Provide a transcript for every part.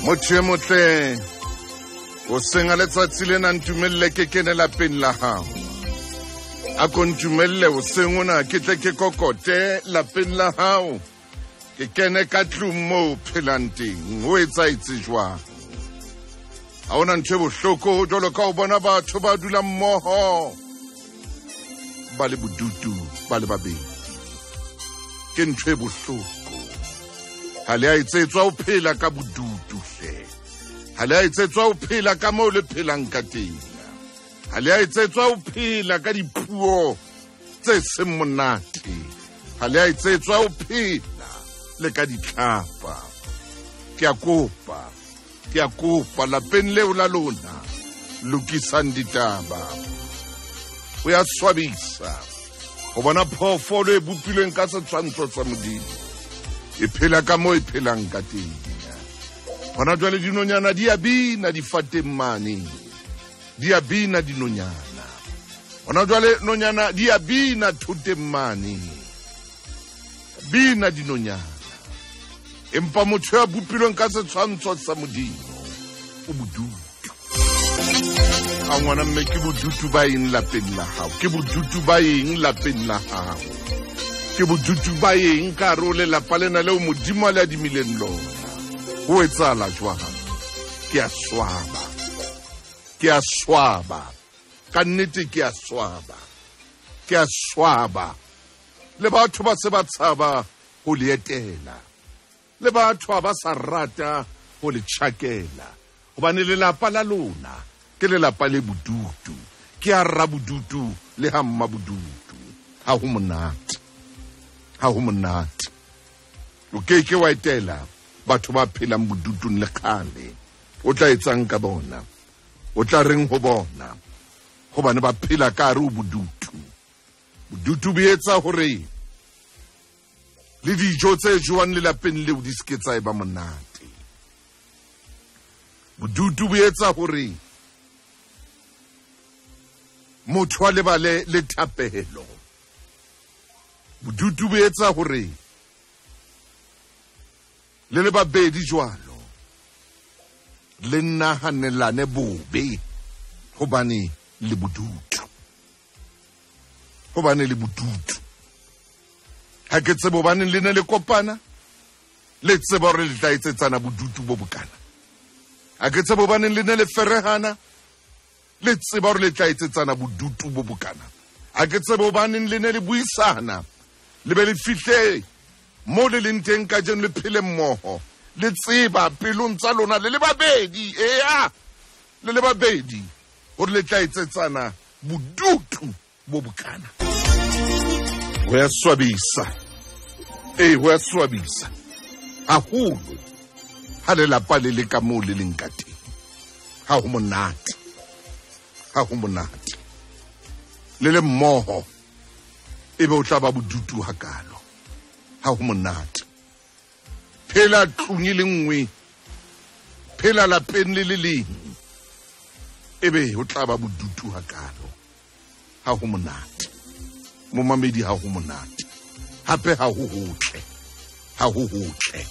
Motho e motle, o seng a letsatsi lena ntumelle ke kene lapeng la hao. A ko ntumelle o seng ona ke tle ke kokote lapeng la hao. Ke kene ka tlung moo phelang teng. Ho etsahetse jwang? Ha hona ntho e bohloko jwalo ka ho bona batho ba dulang mmoho ba le bodutu ba le babedi. Ke ntho e bohloko. Ha le a etsetswa ho phela ka bodutu hle. Ha le a etsetswa ho phela ka moo le phelang ka teng. Ha le a etsetswa ho phela ka dipuo tse seng monate. Ha le a etsetswa ho phela le ka ditlhapa. Ke a kopa, ke a kopa lapeng leo la lona lokisang ditaba. O ya swabisa ho bona phoofolo e bopilweng ka setshwantsho sa Modimo e phela ka moo e phelang ka teng. Hona jwale dinonyana di a bina difateng mane, di a bina dinonyana. Hona jwale nonyana di a bina thoteng mane, bina dinonyana. Empa motho ya bopilweng ka setshwantsho sa Modimo o bodutu. A ngwana mme, ke bodutu ba eng lapeng la hao? Ke bodutu ba eng lapeng la hao? Ke bodutu ba eng ka hare ho lelapa lena leo Modimo a le adimileng lona? Ho etsahala jwang? Ke a swaba, ke a swaba ka nnete, ke a swaba, ke a swaba. Le batho ba se ba tshaba ho le etela, le batho ha ba sa rata ho le tjhakela, hobane lelapa la lona ke lelapa le bodutu. Ke a rabodutu le ha mmabodutu. Ha ho monate, ha ho monate. O ke ke wa etela batho ba phelang bodutung le kgale. O tla etsang ka bona? O tla reng ho bona? Hobane ba phela ka hare ho bodutu. Bodutu bo etsa hore le dijo tse jewang lelapeng leo di se ke tsa eba monate. Bodutu bo etsa hore motho a lebale le thapelo. Bodutu bo etsa hore le le babedi jwalo le nahanelane bobe, hobane le bodutu, hobane le bodutu. Ha ke tsebe hobane le ne le kopana, le tseba hore le tla etsetsana bodutu bo bokana. Ha ke tsebe hobane le ne le ferehana, le tseba hore le tla etsetsana bodutu bo bokana. Ha ke tsebe hobane le ne le buisana, le be le fihle mo le leng teng kajeno, le phele mmoho, le tseba pelong tsa lona le le babedi, eya le le babedi, hore le tla etsetsana bodutu bo bokana. Ho ya swabisa, ee, ho ya swabisa haholo ha lelapa le le ka moo le leng ka teng. Ha ho monate, ha ho monate. Le le mmoho ebe o tla ba bodutu hakalo. Ha ho monate. Phela tlung e le nngwe, phela lapeng le le leng, ebe ho tla ba bodutu hakalo. Ha ho monate momamedi, ha ho monate. Hape ha ho hotle, ha ho hotle.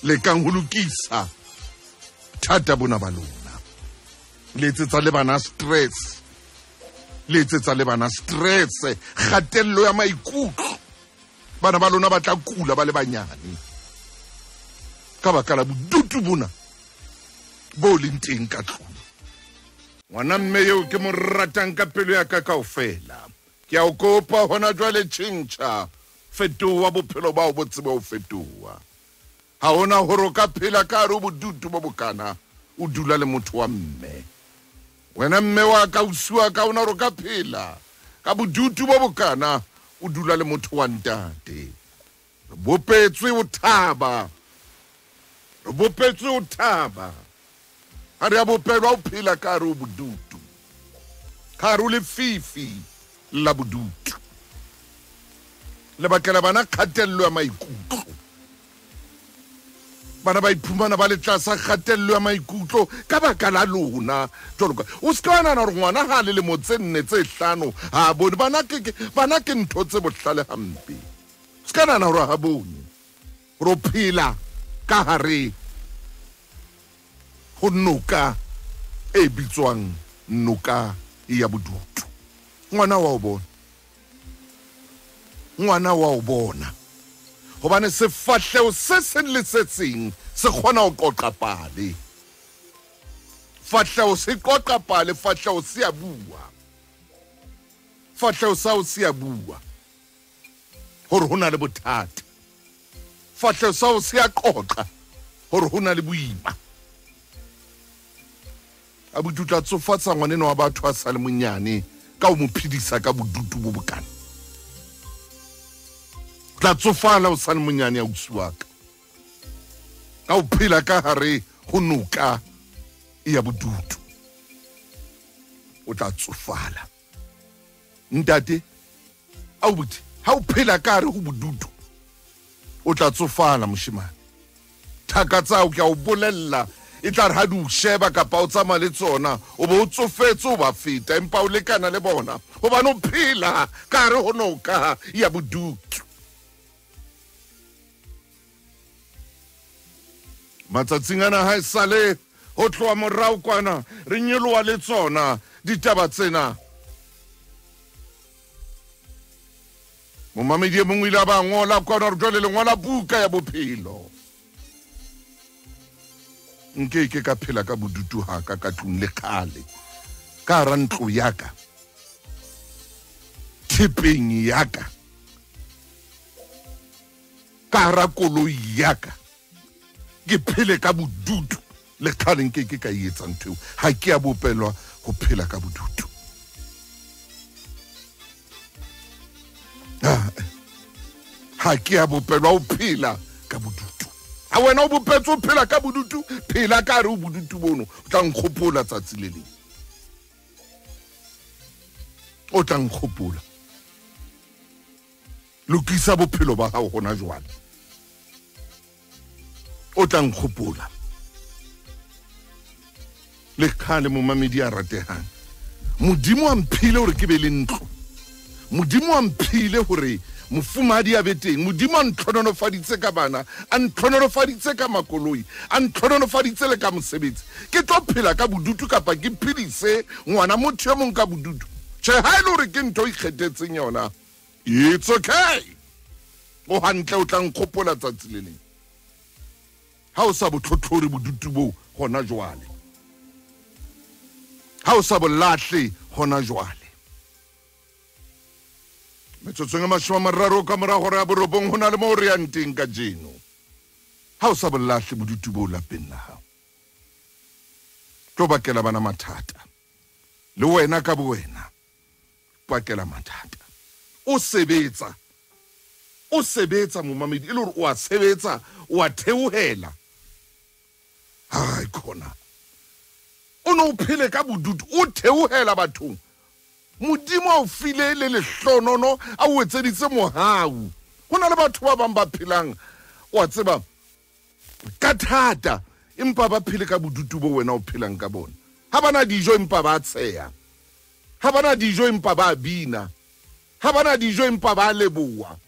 Lekang ho lokisa thata bona ba lona. Le etsetsa le bana stress, le etsetsa le bana stress, kgatello ya maikutlo. Bana ba lona ba tla kula ba le banyane ka baka la bodutu bona bo leng teng ka tlung. Ngwana mme eo ke mo ratang ka pelo ya ka kaofela, ke a o kopa hona jwale, tjhentjha, fetoha bophelo bao bo tsebe ho fetoha. Ha hona hore o ka phela ka hare ho bodutu bo bokana o dula le motho wa mme. Wena mme wa ka, ausi wa ka, ona hore o ka phela ka bodutu bo bokana o dula le motho wa ntate. Re bopetswe ho thaba, re bopetswe ho thaba. Ha re a bopelwa ho phela ka hare ho bodutu, ka hare ho lefifi la bodutu. Le bakela bana kgatello ya maikutlo. Bana ba iphumana ba le tlasa kgatello ya maikutlo ka baka la lona. Jwalo ka o se ka wa nahana hore ngwana ha le lemo tse 4 tse 5 ha bone. Bana ke ntho tse bohlale hampe. O se ka nahana hore ha bone hore o phela ka hare ho noka e bitswang noka ya bodutu. Ngwana wa o bona, ngwana wa o bona, hobane sefahleho se seng le se seng se kgona ho qoqa pale. Fahleho se qoqa pale, fahleho se a bua, fahleho sa o se a bua hore ho na le bothata, fahleho sa o se a qoqa hore ho na le boima. A bodutu a tsofatsa ngwaneno wa batho a sa le monyane ka o mo phedisa ka bodutu bo bokana. O tla tsofala o sa le monyane ausi wa ka, ka o phela ka hare ho noka ya bodutu, o tla tsofala. Ntate aubuti, ha o phela ka hare ho bodutu o tla tsofala moshemane. Thaka tsao ke a o bolella, e tla re ha di o sheba kapa o tsamaya le tsona o bo o tsofetse o ba feta, empa o lekana le bona hobane o phela ka hare ho noka ya bodutu. Matsatsing ana ha esale ho tloha morao kwana re nyoloha le tsona ditaba tsena. Momamedi e mongwe ile a ba ngola kwana hore jwale le ngola buka ya bophelo. Nke ke ka phela ka bodutu haka ka tlung le kgale, ka hara ntlo ya ka, thepeng ya ka, ka hara koloi ya ka, ke phele ka bodutu le kgale. Nke ke ka e etsa ntho eo, ha ke a bopelwa ho phela ka bodutu. Ha ke a bopelwa ho phela ka bodutu. Ha wena o bopetswe ho phela ka bodutu, phela ka hare ho bodutu bono, o tla nkgopola tsatsi le leng, o tla nkgopola. Lokisa bophelo ba hao hona jwale, o tla nkgopola. Le kgale momamedi a ratehang, Modimo a mphile hore ke be le ntlo, Modimo a mphile hore mofumahadi a be teng, Modimo a ntlhonolofaditse ka bana, a ntlhonolofaditse ka makoloi, a ntlhonolofaditse le ka mosebetsi. Ke tlo phela ka bodutu kapa ke phedise ngwana motho e mong ka bodutu? Tjhe, ha e le hore ke ntho e ikgethetseng yona, it's okay, o hantle, o tla nkgopola tsatsi le leng. Ha o sa bo tlhotlhore bodutu boo hona jwale, ha o sa bo lahle hona jwale. Metsotsong e 30 ka mora hora ya 9 ho na le moo re yang teng kajeno. Ha o sa bo lahle bodutu boo lapeng la hao, tlo bakela bana mathata, le wena ka bo wena bakela mathata. O sebetsa, o sebetsa momamedi, e le hore o a sebetsa, o a theohela. Hai khona, o no phele ka bodutu, o theohela bathong. Modimo a o file le lehlonono, a o etseditse mohau. Ho na le batho ba bang ba phelang, wa tseba, ka thata, empa ba phele ka bodutu bo wena o phelang ka bona. Ha bana dijo empa ba tsheha, ha bana dijo empa ba bina, ha bana dijo empa ba leboha,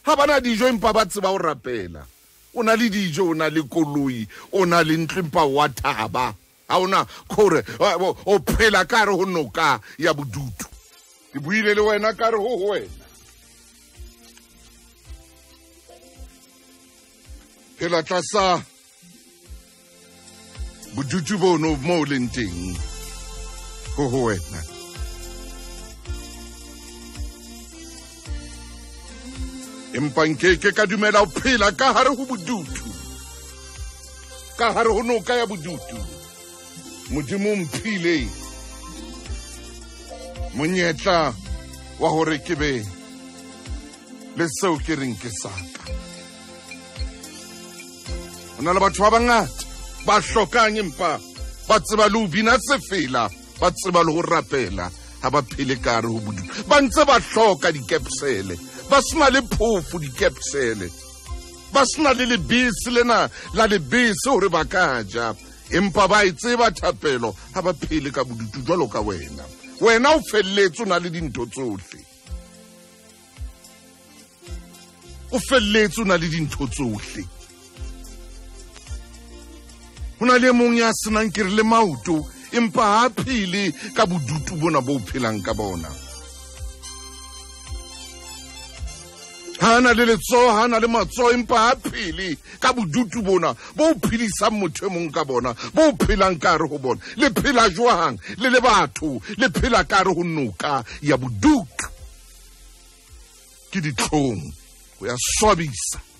ha bana dijo empa ba tseba ho rapela. O na le dijo, o na le koloi, o na le ntlo empa wa thaba. Ha ona khore o phela ka hare ho noka ya bodutu. Ke buile le wena ka re ho wena, phela tlasa bodutu bono mo o leng teng, ho ho wena. Empa nke ke ka dumela ho phela ka hare ho bodutu, ka hare ho noka ya bodutu. Modimo mphile monyetla wa hore ke be le seo ke reng ke saka. Ho na le batho ba bangata ba hlokang empa ba tseba le ho bina sefela, ba tseba le ho rapela, ha ba phele ka hare ho bodutu. Ba ntse ba hloka dikepsele, ba sena le phofo dikepsele, ba sena le lebese lena la lebese hore ba ka ja, empa ba e tseba thapelo, ha ba phele ka bodutu jwalo ka wena. Wena o felletse o na le dintho tsohle, o felletse o na le dintho tsohle. Ho Ho na le e mong ya senang ke re le maoto, empa ha phele ka bodutu bona bo phelang ka bona. Ha na le letsoho, ha na le matsoho, empa ha phele ka bodutu bona bo phedisang motho e mong ka bona, bo phelang ka hare ho bona. Le phela jwang le le batho? Le phela ka hare ho noka ya bodutu. Ke ditlhong, ho ya swabisa.